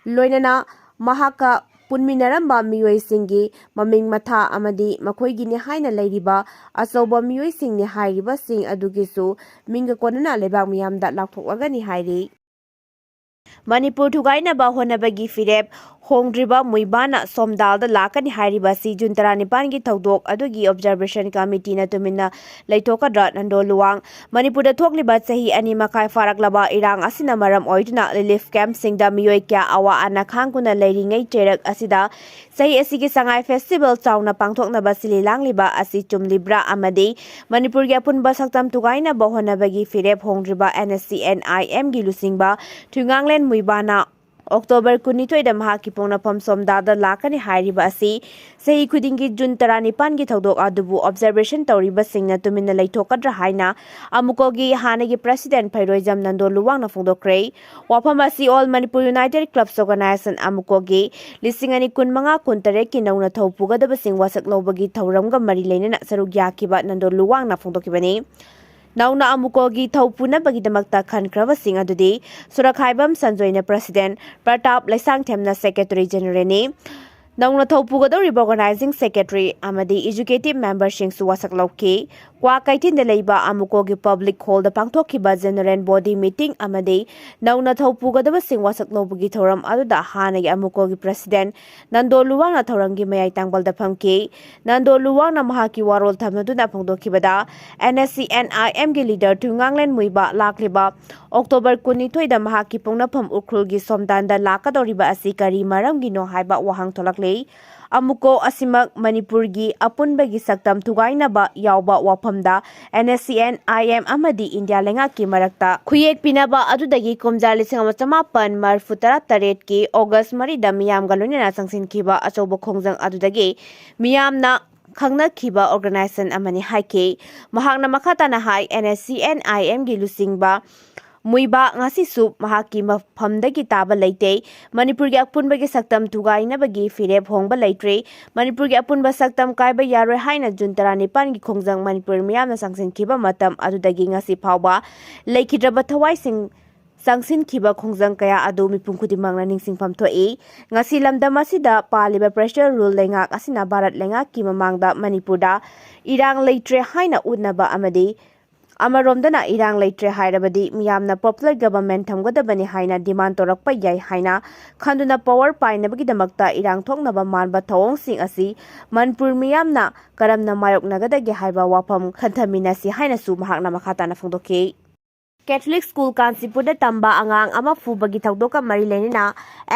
ꯂꯣꯏꯅꯅ ꯃꯍꯥꯛꯀ ꯄꯨꯟꯃꯤꯟꯅꯔꯝꯕ ꯃꯤꯑꯣꯏꯁꯤꯡꯒꯤ ꯃꯃꯤꯡ ꯃꯊꯥ ꯑꯃꯗꯤ ꯃꯈꯣꯏꯒꯤꯅꯤ ꯍꯥꯏꯅ ꯂꯩꯔꯤꯕ ꯑꯆꯧꯕ ꯃꯤꯑꯣꯏꯁꯤꯡꯅꯤ ꯍꯥꯏꯔꯤꯕꯁꯤꯡ ꯑꯗꯨꯒꯤꯁꯨ ꯃꯤꯡꯒ ꯀꯣꯟꯅꯅ ꯂꯩꯕꯥꯛ ꯃꯤꯌꯥꯝꯗ ꯂꯥꯎꯊꯣꯛꯂꯒꯅꯤ ꯍꯥꯏꯔꯤ꯫ ꯃꯅꯤꯄꯨꯔ ꯊꯨꯒꯥꯏꯅꯕ ꯍꯣꯠꯅꯕꯒꯤ ꯐꯤꯔꯦꯞ ꯍꯣꯡꯗ꯭ꯔꯤꯕ ꯃꯨꯏꯕꯥꯅ ꯁꯣꯝꯗꯥꯜꯗ ꯂꯥꯛꯀꯅꯤ ꯍꯥꯏꯔꯤꯕ ꯑꯁꯤ ꯖꯨꯟ ꯇꯔꯥꯅꯤꯄꯥꯟꯒꯤ ꯊꯧꯗꯣꯛ ꯑꯗꯨꯒꯤ observation committeeꯅ ꯇꯨꯃꯤꯟꯅ ꯂꯩꯊꯣꯛꯀꯗ꯭ꯔꯥ? ꯅꯟꯗꯣ ꯂꯨꯋꯥꯡ꯫ ꯃꯅꯤꯄꯨꯔꯗ ꯊꯣꯛꯂꯤꯕ ꯆꯍꯤ ꯑꯅꯤ ꯃꯈꯥꯏ ꯐꯥꯔꯛꯂꯕ ꯏꯔꯥꯡ ꯑꯁꯤꯅ ꯃꯔꯝ ꯑꯣꯏꯗꯨꯅ relief campꯁꯤꯡꯗ ꯃꯤꯑꯣꯏ ꯀꯌꯥ ꯑꯋꯥ ꯑꯅꯥ ꯈꯥꯡꯗꯨꯅ ꯂꯩꯔꯤꯉꯩ ꯆꯩꯔꯛ ꯑꯁꯤꯗ ꯆꯍꯤ ꯑꯁꯤꯒꯤ ꯁꯉꯥꯏ festival ꯆꯥꯎꯅ ꯄꯥꯡꯊꯣꯛꯅꯕ ꯁꯤꯜꯂꯤ ꯂꯥꯡꯂꯤꯕ ꯑꯁꯤ ꯆꯨꯝꯂꯤꯕ꯭ꯔꯥ? ꯑꯃꯗꯤ ꯃꯅꯤꯄꯨꯔꯒꯤ ꯑꯄꯨꯟꯕ ꯁꯛꯇꯝ ꯊꯨꯒꯥꯏꯅꯕ ꯍꯣꯠꯅꯕꯒꯤ ꯐꯤꯔꯦꯞ ꯍꯣꯡꯗ꯭ꯔꯤꯕ NSCN-IMꯒꯤ ꯂꯨꯆꯤꯡꯕ ꯊꯨꯏꯉꯥꯡꯂꯦꯟ ꯃꯨꯏꯕꯥꯅ October ꯀꯨꯟꯅꯤꯊꯣꯏꯗ ꯃꯍꯥꯛꯀꯤ ꯄꯣꯛꯅꯐꯝ ꯁꯣꯝꯗꯥꯗ ꯂꯥꯛꯀꯅꯤ ꯍꯥꯏꯔꯤꯕ ꯑꯁꯤ ꯆꯍꯤ ꯈꯨꯗꯤꯡꯒꯤ ꯖꯨꯟ ꯇꯔꯥꯅꯤꯄꯥꯟꯒꯤ ꯊꯧꯗꯣꯛ ꯑꯗꯨꯕꯨ observation ꯇꯧꯔꯤꯕꯁꯤꯡꯅ ꯇꯨꯃꯤꯟꯅ ꯂꯩꯊꯣꯛꯀꯗ꯭ꯔꯥ ꯍꯥꯏꯅ ꯑꯃꯨꯀꯣꯒꯤ ꯍꯥꯟꯅꯒꯤ president ꯐꯩꯔꯣꯏꯖꯝ ꯅꯟꯗꯣ ꯂꯨꯋꯥꯡꯅ ꯐꯣꯡꯗꯣꯛꯈ꯭ꯔꯦ꯫ ꯋꯥꯐꯝ ꯑꯁꯤ All Manipur United Clubs Organisation ꯑꯃꯨꯀꯣꯒꯤ ꯂꯤꯁꯤꯡ ꯑꯅꯤ ꯀꯨꯟ ꯃꯉꯥ ꯀꯨꯟ ꯇꯔꯦꯠꯀꯤ ꯅꯧꯅ ꯊꯧ ꯄꯨꯒꯗꯕꯁꯤꯡ ꯋꯥꯁꯛ ꯂꯧꯕꯒꯤ ꯊꯧꯔꯝꯒ ꯃꯔꯤ ꯂꯩꯅꯅ ꯁꯔꯨꯛ ꯌꯥꯈꯤꯕ ꯅꯟꯗꯣ ꯂꯨꯋꯥꯡꯅ ꯐꯣꯡꯗꯣꯛꯈꯤꯕꯅꯤ꯫ ꯅꯧꯅ ꯑꯃꯨꯀꯣꯒꯤ ꯊꯧ ꯄꯨꯅꯕꯒꯤꯗꯃꯛꯇ ꯈꯟꯈ꯭ꯔꯕꯁꯤꯡ ꯑꯗꯨꯗꯤ ꯁꯨꯔꯈꯥꯏꯕꯝ ꯁꯟꯖꯣꯏꯅ president, ꯄ꯭ꯔꯇꯥꯞ ꯂꯩꯁꯥꯡꯊꯦꯝꯅ secretary generalꯅꯤ꯫ ꯅꯧꯅ ꯊꯧ ꯄꯨꯒꯗꯧꯔꯤꯕ organizing secretary ꯑꯃꯗꯤ executive memberꯁꯤꯡꯁꯨ ꯋꯥꯁꯛ ꯂꯧꯈꯤ꯫ ꯀ꯭ꯋꯥꯀꯩꯊꯦꯜꯗ ꯂꯩꯕ ꯑꯃꯨꯀꯣꯒꯤ public hallꯗ ꯄꯥꯡꯊꯣꯛꯈꯤꯕ general body meeting ꯑꯃꯗꯤ ꯅꯧꯅ ꯊꯧ ꯄꯨꯒꯗꯕꯁꯤꯡ ꯋꯥꯁꯛ ꯂꯧꯕꯒꯤ ꯊꯧꯔꯝ ꯑꯗꯨꯗ ꯍꯥꯟꯅꯒꯤ ꯑꯃꯨꯀꯣꯒꯤ president ꯅꯟꯗꯣ ꯂꯨꯋꯥꯡꯅ ꯊꯧꯔꯝꯒꯤ ꯃꯌꯥꯏ ꯇꯥꯡꯕꯜꯗ ꯐꯝꯈꯤ꯫ ꯅꯟꯗꯣ ꯂꯨꯋꯥꯡꯅ ꯃꯍꯥꯛꯀꯤ ꯋꯥꯔꯣꯜ ꯊꯝꯅꯗꯨꯅ ꯐꯣꯡꯗꯣꯛꯈꯤꯕꯗ, NSCN-IMꯒꯤ leader ꯊꯨꯏꯉꯥꯡꯂꯦꯟ ꯃꯨꯏꯕ ꯂꯥꯛꯂꯤꯕ October ꯀꯨꯟꯅꯤꯊꯣꯏꯗ ꯃꯍꯥꯛꯀꯤ ꯄꯣꯛꯅꯐꯝ ꯎꯈ꯭ꯔꯨꯜꯒꯤ ꯁꯣꯝꯗꯥꯟꯗ ꯂꯥꯛꯀꯗꯧꯔꯤꯕ ꯑꯁꯤ ꯀꯔꯤ ꯃꯔꯝꯒꯤꯅꯣ ꯍꯥꯏꯕ ꯋꯥꯍꯪ ꯊꯣꯛꯂꯛꯂꯤ꯫ ꯑꯃꯨꯀꯣ ꯑꯁꯤꯃꯛ ꯃꯅꯤꯄꯨꯔꯒꯤ ꯑꯄꯨꯟꯕꯒꯤ ꯁꯛꯇꯝ ꯊꯨꯒꯥꯏꯅꯕ ꯌꯥꯎꯕ ꯋꯥꯐꯝꯗ NSCN-IM ꯑꯃꯗꯤ ꯏꯟꯗꯤꯌꯥ ꯂꯩꯉꯥꯛꯀꯤ ꯃꯔꯛꯇ ꯈꯨꯌꯦꯛ ꯄꯤꯅꯕ ꯑꯗꯨꯗꯒꯤ ꯀꯨꯝꯖꯥ ꯂꯤꯁꯤꯡ ꯑꯃ ꯆꯃꯥꯄꯟ ꯃꯔꯤꯐꯨ ꯇꯔꯥ ꯇꯔꯦꯠꯀꯤ August ꯃꯔꯤꯗ ꯃꯤꯌꯥꯝꯒ ꯂꯣꯏꯅꯅ ꯆꯪꯁꯤꯟꯈꯤꯕ ꯑꯆꯧꯕ ꯈꯣꯡꯖꯪ ꯑꯗꯨꯗꯒꯤ ꯃꯤꯌꯥꯝꯅ ꯈꯪꯅꯈꯤꯕ organization ꯑꯃꯅꯤ ꯍꯥꯏꯈꯤ꯫ ꯃꯍꯥꯛꯅ ꯃꯈꯥ ꯇꯥꯅ ꯍꯥꯏ, NSCN-IMꯒꯤ ꯂꯨꯆꯤꯡꯕ ꯃꯨꯏꯕꯥ ꯉꯁꯤꯁꯨ ꯃꯍꯥꯛꯀꯤ ꯃꯐꯝꯗꯒꯤ ꯇꯥꯕ ꯂꯩꯇꯦ꯫ ꯃꯅꯤꯄꯨꯔꯒꯤ ꯑꯄꯨꯟꯕꯒꯤ ꯁꯛꯇꯝ ꯊꯨꯒꯥꯏꯅꯕꯒꯤ ꯐꯤꯔꯦꯞ ꯍꯣꯡꯕ ꯂꯩꯇ꯭ꯔꯤ꯫ ꯃꯅꯤꯄꯨꯔꯒꯤ ꯑꯄꯨꯟꯕ ꯁꯛꯇꯝ ꯀꯥꯏꯕ ꯌꯥꯔꯣꯏ ꯍꯥꯏꯅ ꯖꯨꯟ ꯇꯔꯥꯅꯤꯄꯥꯟꯒꯤ ꯈꯣꯡꯖꯪ ꯃꯅꯤꯄꯨꯔ ꯃꯤꯌꯥꯝꯅ ꯆꯪꯁꯤꯟꯈꯤꯕ ꯃꯇꯝ ꯑꯗꯨꯗꯒꯤ ꯉꯁꯤ ꯐꯥꯎꯕ ꯂꯩꯈꯤꯗ꯭ꯔꯕ ꯊꯋꯥꯏꯁꯤꯡ ꯆꯪꯁꯤꯟꯈꯤꯕ ꯈꯣꯡꯖꯪ ꯀꯌꯥ ꯑꯗꯨ ꯃꯤꯄꯨꯝ ꯈꯨꯗꯤꯡꯃꯛꯅ ꯅꯤꯡꯁꯤꯡꯐꯝ ꯊꯣꯛꯏ꯫ ꯉꯁꯤ ꯂꯝꯗꯝ ꯑꯁꯤꯗ ꯄꯥꯜꯂꯤꯕ pressure rule ꯂꯩꯉꯥꯛ ꯑꯁꯤꯅ ꯚꯥꯔꯠ ꯂꯩꯉꯥꯛꯀꯤ ꯃꯃꯥꯡꯗ ꯃꯅꯤꯄꯨꯔꯗ ꯏꯔꯥꯡ ꯂꯩꯇ꯭ꯔꯦ ꯍꯥꯏꯅ ꯎꯠꯅꯕ ꯑꯃꯗꯤ ꯑꯃꯔꯣꯝꯗꯅ ꯏꯔꯥꯡ ꯂꯩꯇ꯭ꯔꯦ ꯍꯥꯏꯔꯕꯗꯤ ꯃꯤꯌꯥꯝꯅ popular government ꯊꯝꯒꯗꯕꯅꯤ ꯍꯥꯏꯅ demand ꯇꯧꯔꯛꯄ ꯌꯥꯏ ꯍꯥꯏꯅ ꯈꯟꯗꯨꯅ power ꯄꯥꯏꯅꯕꯒꯤꯗꯃꯛꯇ ꯏꯔꯥꯡ ꯊꯣꯛꯅꯕ ꯃꯥꯟꯕ ꯊꯧꯑꯣꯡꯁꯤꯡ ꯑꯁꯤ ꯃꯅꯤꯄꯨꯔ ꯃꯤꯌꯥꯝꯅ ꯀꯔꯝꯅ ꯃꯥꯌꯣꯛꯅꯒꯗꯒꯦ ꯍꯥꯏꯕ ꯋꯥꯐꯝ ꯈꯟꯊꯃꯤꯟꯅꯁꯤ ꯍꯥꯏꯅꯁꯨ ꯃꯍꯥꯛꯅ ꯃꯈꯥ ꯇꯥꯅ ꯐꯣꯡꯗꯣꯛꯈꯤ꯫ Catholic School ꯀꯥꯟꯆꯤꯄꯨꯔꯗ ꯇꯝꯕ ꯑꯉꯥꯡ ꯑꯃ ꯐꯨꯕꯒꯤ ꯊꯧꯗꯣꯛꯀ ꯃꯔꯤ ꯂꯩꯅꯅ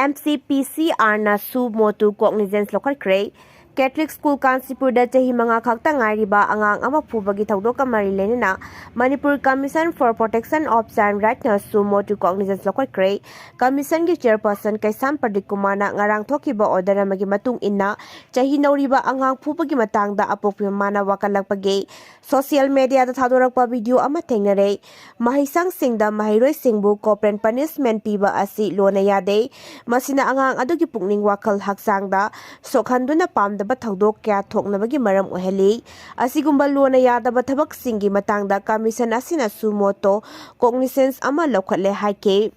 MCPCRꯅ suo motu cognizance ꯂꯧꯈꯠꯈ꯭ꯔꯦ꯫ Catholic School ꯀꯥꯟꯆꯤꯄꯨꯔꯗ ꯆꯍꯤ ꯃꯉꯥ ꯈꯛꯇ ꯉꯥꯏꯔꯤꯕ ꯑꯉꯥꯡ ꯑꯃ ꯐꯨꯕꯒꯤ ꯊꯧꯗꯣꯛꯀ ꯃꯔꯤ ꯂꯩꯅꯅ Manipur Commission for Protection of Child Rightꯅ suo motu cognizance ꯂꯧꯈꯠꯈ꯭ꯔꯦ꯫ Commissionꯒꯤ chairperson ꯀꯩꯁꯥꯝ ꯄ꯭ꯔꯗꯤꯞ ꯀꯨꯃꯥꯔꯅ ꯉꯔꯥꯡ ꯊꯣꯛꯈꯤꯕ order ꯑꯃꯒꯤ ꯃꯇꯨꯡ ꯏꯟꯅ ꯆꯍꯤ ꯅꯧꯔꯤꯕ ꯑꯉꯥꯡ ꯐꯨꯕꯒꯤ ꯃꯇꯥꯡꯗ ꯑꯄꯣꯛꯄꯤ ꯃꯃꯥꯅ ꯋꯥꯀꯠꯂꯛꯄꯒꯤ social mediaꯗ ꯊꯥꯗꯣꯔꯛꯄ video ꯑꯃ ꯊꯦꯡꯅꯔꯦ꯫ ꯃꯍꯩꯁꯪꯁꯤꯡꯗ ꯃꯍꯩꯔꯣꯏꯁꯤꯡꯕꯨ corporal punishment ꯄꯤꯕ ꯑꯁꯤ ꯂꯣꯅ ꯌꯥꯗꯦ꯫ ꯃꯁꯤꯅ ꯑꯉꯥꯡ ꯑꯗꯨꯒꯤ ꯄꯨꯛꯅꯤꯡ ꯋꯥꯈꯜ ꯍꯛꯆꯥꯡꯗ ꯁꯣꯛꯍꯟꯗꯨꯅ ꯄꯥꯝꯗꯕ ꯊꯧꯗꯣꯛ ꯀꯌꯥ ꯊꯣꯛꯅꯕꯒꯤ ꯃꯔꯝ ꯑꯣꯏꯍꯜꯂꯤ꯫ ꯑꯁꯤꯒꯨꯝꯕ ꯂꯣꯅ ꯌꯥꯗꯕ ꯊꯕꯛꯁꯤꯡꯒꯤ ꯃꯇꯥꯡꯗ commission ꯑꯁꯤꯅ suo motu cognizance ꯑꯃ ꯂꯧꯈꯠꯂꯦ ꯍꯥꯏꯈꯤ꯫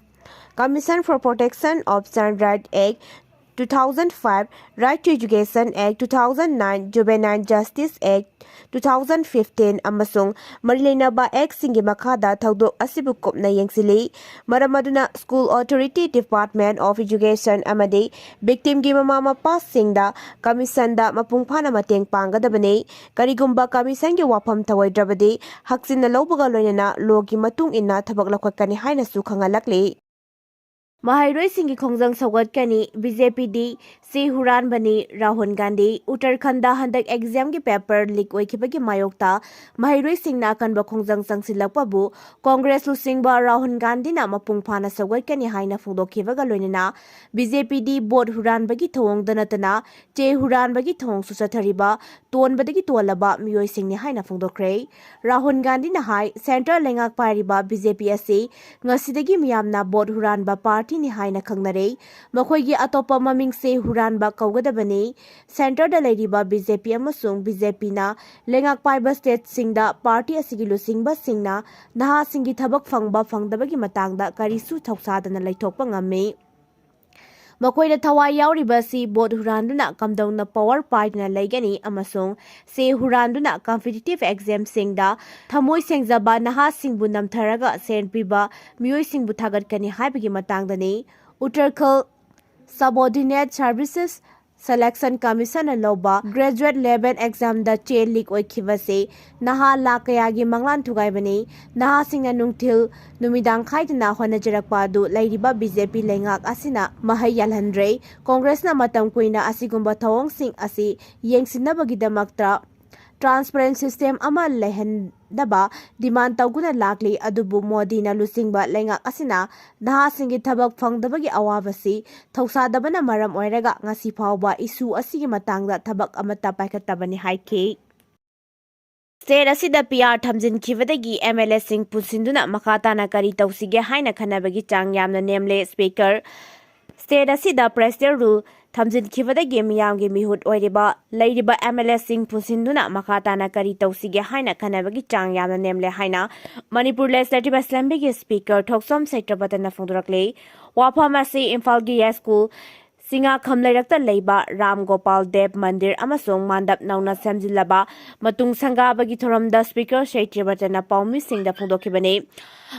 Commission for Protection of Child Right Act two thousand five, Right to Education Act two thousand nine, Juvenile Justice Act two thousand fifteen ꯑꯃꯁꯨꯡ ꯃꯔꯤ ꯂꯩꯅꯕ actꯁꯤꯡꯒꯤ ꯃꯈꯥꯗ ꯊꯧꯗꯣꯛ ꯑꯁꯤꯕꯨ ꯀꯨꯞꯅ ꯌꯦꯡꯁꯤꯜꯂꯤ꯫ ꯃꯔꯝ ꯑꯗꯨꯅ School Authority, Department of Education ꯑꯃꯗꯤ victimꯒꯤ ꯃꯃꯥ ꯃꯄꯥꯁꯤꯡꯗ commissionꯗ ꯃꯄꯨꯡ ꯐꯥꯅ ꯃꯇꯦꯡ ꯄꯥꯡꯒꯗꯕꯅꯤ꯫ ꯀꯔꯤꯒꯨꯝꯕ commissionꯒꯤ ꯋꯥꯐꯝ ꯊꯧꯑꯣꯏꯗ꯭ꯔꯕꯗꯤ ꯍꯛꯆꯤꯟꯅ ꯂꯧꯕꯒ ꯂꯣꯏꯅꯅ lawꯒꯤ ꯃꯇꯨꯡ ꯏꯟꯅ ꯊꯕꯛ ꯂꯧꯈꯠꯀꯅꯤ ꯍꯥꯏꯅꯁꯨ ꯈꯪꯍꯜꯂꯛꯂꯤ꯫ ꯃꯍꯩꯔꯣꯏꯁꯤꯡꯒꯤ ꯈꯣꯡꯖꯪ ꯁꯧꯒꯠꯀꯅꯤ, BJPꯗꯤ ꯆꯦ ꯍꯨꯔꯥꯟꯕꯅꯤ ꯔꯥꯍꯨꯜ ꯒꯥꯟꯙꯤ꯫ ꯎꯠꯇꯔꯈꯟꯗ ꯍꯟꯗꯛ ꯑꯦꯛꯖꯥꯝꯒꯤ ꯄꯦꯄꯔ ꯂꯤꯛ ꯑꯣꯏꯈꯤꯕꯒꯤ ꯃꯥꯌꯣꯛꯇ ꯃꯍꯩꯔꯣꯏꯁꯤꯡꯅ ꯑꯀꯟꯕ ꯈꯣꯡꯖꯪ ꯆꯪꯁꯤꯜꯂꯛꯄꯕꯨ ꯀꯣꯡꯒ꯭ꯔꯦꯁ ꯂꯨꯆꯤꯡꯕ ꯔꯥꯍꯨꯜ ꯒꯥꯟꯙꯤꯅ ꯃꯄꯨꯡ ꯐꯥꯅ ꯁꯧꯒꯠꯀꯅꯤ ꯍꯥꯏꯅ ꯐꯣꯡꯗꯣꯛꯈꯤꯕꯒ ꯂꯣꯏꯅꯅ ꯕꯤ ꯖꯦ ꯄꯤꯗꯤ ꯚꯣꯠ ꯍꯨꯔꯥꯟꯕꯒꯤ ꯊꯧꯑꯣꯡꯗ ꯅꯠꯇꯅ ꯆꯦ ꯍꯨꯔꯥꯟꯕꯒꯤ ꯊꯧꯑꯣꯡꯁꯨ ꯆꯠꯊꯔꯤꯕ ꯇꯣꯟꯕꯗꯒꯤ ꯇꯣꯜꯂꯕ ꯃꯤꯑꯣꯏꯁꯤꯡꯅꯤ ꯍꯥꯏꯅ ꯐꯣꯡꯗꯣꯛꯈ꯭ꯔꯦ꯫ ꯔꯥꯍꯨꯜ ꯒꯥꯟꯙꯤꯅ ꯍꯥꯏ, ꯁꯦꯟꯇꯔ ꯂꯩꯉꯥꯛ ꯄꯥꯏꯔꯤꯕ ꯕꯤ ꯖꯦ ꯄꯤ ꯑꯁꯤ ꯉꯁꯤꯗꯒꯤ ꯃꯤꯌꯥꯝꯅ ꯚꯣꯠ ꯍꯨꯔꯥꯟꯕ ꯄꯥꯔꯇꯤꯅꯤ ꯍꯥꯏꯅ ꯈꯪꯅꯔꯦ꯫ ꯃꯈꯣꯏꯒꯤ ꯑꯇꯣꯞꯄ ꯃꯃꯤꯡꯁꯦ ꯍꯨꯔꯥꯟꯕ ꯀꯧꯒꯗꯕꯅꯤ꯫ ꯁꯦꯟꯇꯔꯗ ꯂꯩꯔꯤꯕ ꯕꯤ ꯖꯦ ꯄꯤ ꯑꯃꯁꯨꯡ ꯕꯤ ꯖꯦ ꯄꯤꯅ ꯂꯩꯉꯥꯛ ꯄꯥꯏꯕ ꯁ꯭ꯇꯦꯠꯁꯤꯡꯗ ꯄꯥꯔꯇꯤ ꯑꯁꯤꯒꯤ ꯂꯨꯆꯤꯡꯕꯁꯤꯡꯅ ꯅꯍꯥꯁꯤꯡꯒꯤ ꯊꯕꯛ ꯐꯪꯕ ꯐꯪꯗꯕꯒꯤ ꯃꯇꯥꯡꯗ ꯀꯔꯤꯁꯨ ꯊꯧꯁꯥꯗꯅ ꯂꯩꯊꯣꯛꯄ ꯉꯝꯃꯤ꯫ ꯃꯈꯣꯏꯅ ꯊꯋꯥꯏ ꯌꯥꯎꯔꯤꯕ ꯑꯁꯤ ꯚꯣꯠ ꯍꯨꯔꯥꯟꯗꯨꯅ ꯀꯝꯗꯧꯅ ꯄꯋꯔ ꯄꯥꯏꯗꯨꯅ ꯂꯩꯒꯅꯤ ꯑꯃꯁꯨꯡ ꯆꯦ ꯍꯨꯔꯥꯟꯗꯨꯅ ꯀꯝꯄꯤꯇꯤꯇꯤꯚ ꯑꯦꯛꯖꯥꯝꯁꯤꯡꯗ ꯊꯃꯣꯏ ꯁꯦꯡꯖꯕ ꯅꯍꯥꯁꯤꯡꯕꯨ ꯅꯝꯊꯔꯒ ꯁꯦꯟ ꯄꯤꯕ ꯃꯤꯑꯣꯏꯁꯤꯡꯕꯨ ꯊꯥꯒꯠꯀꯅꯤ ꯍꯥꯏꯕꯒꯤ ꯃꯇꯥꯡꯗꯅꯤ꯫ ꯎꯠꯇꯔꯈꯜ Subordinate Services Selection Commissionꯅ ꯂꯧꯕ graduate level examꯗ ꯆꯦ ꯂꯤꯛ ꯑꯣꯏꯈꯤꯕꯁꯤ ꯅꯍꯥ ꯂꯥꯈ ꯀꯌꯥꯒꯤ ꯃꯪꯂꯥꯟ ꯊꯨꯒꯥꯏꯕꯅꯤ꯫ ꯅꯍꯥꯁꯤꯡꯅ ꯅꯨꯡꯊꯤꯜ ꯅꯨꯃꯤꯗꯥꯡ ꯈꯥꯏꯗꯅ ꯍꯣꯠꯅꯖꯔꯛꯄ ꯑꯗꯨ ꯂꯩꯔꯤꯕ ꯕꯤ ꯖꯦ ꯄꯤ ꯂꯩꯉꯥꯛ ꯑꯁꯤꯅ ꯃꯍꯩ ꯌꯥꯜꯍꯟꯗ꯭ꯔꯦ꯫ ꯀꯣꯡꯒ꯭ꯔꯦꯁꯅ ꯃꯇꯝ ꯀꯨꯏꯅ ꯑꯁꯤꯒꯨꯝꯕ ꯊꯧꯑꯣꯡꯁꯤꯡ ꯑꯁꯤ ꯌꯦꯡꯁꯤꯟꯅꯕꯒꯤꯗꯃꯛꯇ transparent system ꯑꯃ ꯂꯩꯍꯟꯅꯕ demand ꯇꯧꯗꯨꯅ ꯂꯥꯛꯂꯤ꯫ ꯑꯗꯨꯕꯨ ꯃꯣꯗꯤꯅ ꯂꯨꯆꯤꯡꯕ ꯂꯩꯉꯥꯛ ꯑꯁꯤꯅ ꯅꯍꯥꯁꯤꯡꯒꯤ ꯊꯕꯛ ꯐꯪꯗꯕꯒꯤ ꯑꯋꯥꯕꯁꯤ ꯊꯧꯁꯥꯗꯕꯅ ꯃꯔꯝ ꯑꯣꯏꯔꯒ ꯉꯁꯤ ꯐꯥꯎꯕ issue ꯑꯁꯤꯒꯤ ꯃꯇꯥꯡꯗ ꯊꯕꯛ ꯑꯃꯠꯇ ꯄꯥꯏꯈꯠꯇꯕꯅꯤ ꯍꯥꯏꯈꯤ꯫ ꯁ꯭ꯇꯦꯠ ꯑꯁꯤꯗ ꯄꯤ ꯑꯥꯔ ꯊꯝꯖꯤꯟꯈꯤꯕꯗꯒꯤ ꯑꯦꯝ ꯑꯦꯜ ꯑꯦꯁꯤꯡ ꯄꯨꯟꯁꯤꯟꯗꯨꯅ ꯃꯈꯥ ꯇꯥꯅ ꯀꯔꯤ ꯇꯧꯁꯤꯒꯦ ꯍꯥꯏꯅ ꯈꯟꯅꯕꯒꯤ ꯆꯥꯡ ꯌꯥꯝꯅ ꯅꯦꯝꯂꯦ꯫ ꯁ꯭ꯄꯤꯀꯔ, ꯁ꯭ꯇꯦꯠ ꯑꯁꯤꯗ presidential rule ꯊꯝꯖꯤꯟꯈꯤꯕꯗꯒꯤ ꯃꯤꯌꯥꯝꯒꯤ ꯃꯤꯍꯨꯠ ꯑꯣꯏꯔꯤꯕ ꯂꯩꯔꯤꯕ ꯑꯦꯝ ꯑꯦꯜ ꯑꯦꯁꯤꯡ ꯄꯨꯟꯁꯤꯟꯗꯨꯅ ꯃꯈꯥ ꯇꯥꯅ ꯀꯔꯤ ꯇꯧꯁꯤꯒꯦ ꯍꯥꯏꯅ ꯈꯟꯅꯕꯒꯤ ꯆꯥꯡ ꯌꯥꯝꯅ ꯅꯦꯝꯂꯦ ꯍꯥꯏꯅ ꯃꯅꯤꯄꯨꯔ Legislative Assemblyꯒꯤ ꯁ꯭ꯄꯤꯀꯔ ꯊꯣꯛꯆꯣꯝ ꯁꯩꯇ꯭ꯔꯕꯇꯅ ꯐꯣꯡꯗꯣꯔꯛꯂꯤ꯫ ꯋꯥꯐꯝ ꯑꯁꯤ ꯏꯝꯐꯥꯜꯒꯤ ꯌꯥꯏꯁ꯭ꯀꯨꯜ ꯁꯤꯡꯉꯥꯈꯝ ꯂꯩꯔꯛꯇ ꯂꯩꯕ ꯔꯥꯝ ꯒꯣꯄꯥꯜ ꯗꯦꯕ ꯃꯟꯗꯤꯔ ꯑꯃꯁꯨꯡ ꯃꯥꯟꯗꯞ ꯅꯧꯅ ꯁꯦꯝꯖꯤꯜꯂꯕ ꯃꯇꯨꯡ ꯁꯪꯒꯥꯕꯒꯤ ꯊꯧꯔꯝꯗ ꯁ꯭ꯄꯤꯀꯔ ꯁꯩꯇ꯭ꯔꯕꯇꯅ ꯄꯥꯎꯃꯤꯁꯤꯡꯗ ꯐꯣꯡꯗꯣꯛꯈꯤꯕꯅꯤ꯫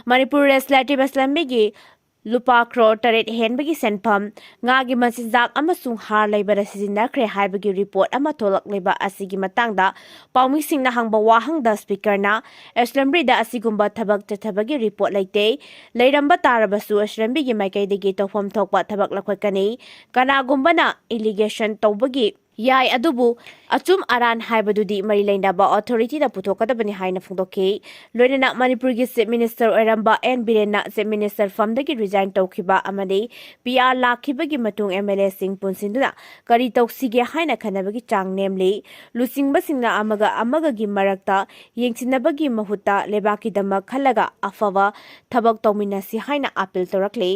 ꯃꯅꯤꯄꯨꯔ Legislative Assemblyꯒꯤ ꯂꯨꯄꯥ ꯀ꯭ꯔꯣꯔ ꯇꯔꯦꯠ ꯍꯦꯟꯕꯒꯤ ꯁꯦꯟꯐꯝ ꯉꯥꯒꯤ ꯃꯆꯤꯟꯖꯥꯛ ꯑꯃꯁꯨꯡ ꯍꯥꯔ ꯂꯩꯕꯗ ꯁꯤꯖꯤꯟꯅꯈ꯭ꯔꯦ ꯍꯥꯏꯕꯒꯤ ꯔꯤꯄꯣꯔꯠ ꯑꯃ ꯊꯣꯛꯂꯛꯂꯤꯕ ꯑꯁꯤꯒꯤ ꯃꯇꯥꯡꯗ ꯄꯥꯎꯃꯤꯁꯤꯡꯅ ꯍꯪꯕ ꯋꯥꯍꯪꯗ ꯁ꯭ꯄꯤꯀꯔꯅ, "ꯑꯦꯁꯦꯝꯕ꯭ꯂꯤꯗ ꯑꯁꯤꯒꯨꯝꯕ ꯊꯕꯛ ꯆꯠꯊꯕꯒꯤ ꯔꯤꯄꯣꯔꯠ ꯂꯩꯇꯦ꯫ ꯂꯩꯔꯝꯕ ꯇꯥꯔꯕꯁꯨ ꯑꯦꯁꯦꯝꯕ꯭ꯂꯤꯒꯤ ꯃꯥꯏꯀꯩꯗꯒꯤ ꯇꯧꯐꯝ ꯊꯣꯛꯄ ꯊꯕꯛ ꯂꯧꯈꯠꯀꯅꯤ꯫ ꯀꯅꯥꯒꯨꯝꯕꯅ ꯑꯦꯂꯤꯒꯦꯁꯟ ꯇꯧꯕꯒꯤ ꯌꯥꯏ, ꯑꯗꯨꯕꯨ ꯑꯆꯨꯝ ꯑꯔꯥꯟ ꯍꯥꯏꯕꯗꯨꯗꯤ ꯃꯔꯤ ꯂꯩꯅꯕ ꯑꯣꯊꯣꯔꯤꯇꯤꯗ ꯄꯨꯊꯣꯛꯀꯗꯕꯅꯤ" ꯍꯥꯏꯅ ꯐꯣꯡꯗꯣꯛꯈꯤ꯫ ꯂꯣꯏꯅꯅ ꯃꯅꯤꯄꯨꯔꯒꯤ ꯆꯤꯐ ꯃꯤꯅꯤꯁꯇꯔ ꯑꯣꯏꯔꯝꯕ ꯑꯦꯟ ꯕꯤꯔꯦꯟꯅ ꯆꯤꯐ ꯃꯤꯅꯤꯁꯇꯔ ꯐꯝꯗꯒꯤ ꯔꯤꯖꯥꯏꯟ ꯇꯧꯈꯤꯕ ꯑꯃꯗꯤ ꯄꯤ ꯑꯥꯔ ꯂꯥꯛꯈꯤꯕꯒꯤ ꯃꯇꯨꯡ ꯑꯦꯝ ꯑꯦꯜ ꯑꯦꯁꯤꯡ ꯄꯨꯟꯁꯤꯟꯗꯨꯅ ꯀꯔꯤ ꯇꯧꯁꯤꯒꯦ ꯍꯥꯏꯅ ꯈꯟꯅꯕꯒꯤ ꯆꯥꯡ ꯅꯦꯝꯂꯤ꯫ ꯂꯨꯆꯤꯡꯕꯁꯤꯡꯅ ꯑꯃꯒ ꯑꯃꯒꯒꯤ ꯃꯔꯛꯇ ꯌꯦꯡꯁꯤꯟꯅꯕꯒꯤ ꯃꯍꯨꯠꯇ ꯂꯩꯕꯥꯛꯀꯤꯗꯃꯛ ꯈꯜꯂꯒ ꯑꯐꯕ ꯊꯕꯛ ꯇꯧꯃꯤꯟꯅꯁꯤ ꯍꯥꯏꯅ ꯑꯥꯄꯤꯜ ꯇꯧꯔꯛꯂꯤ꯫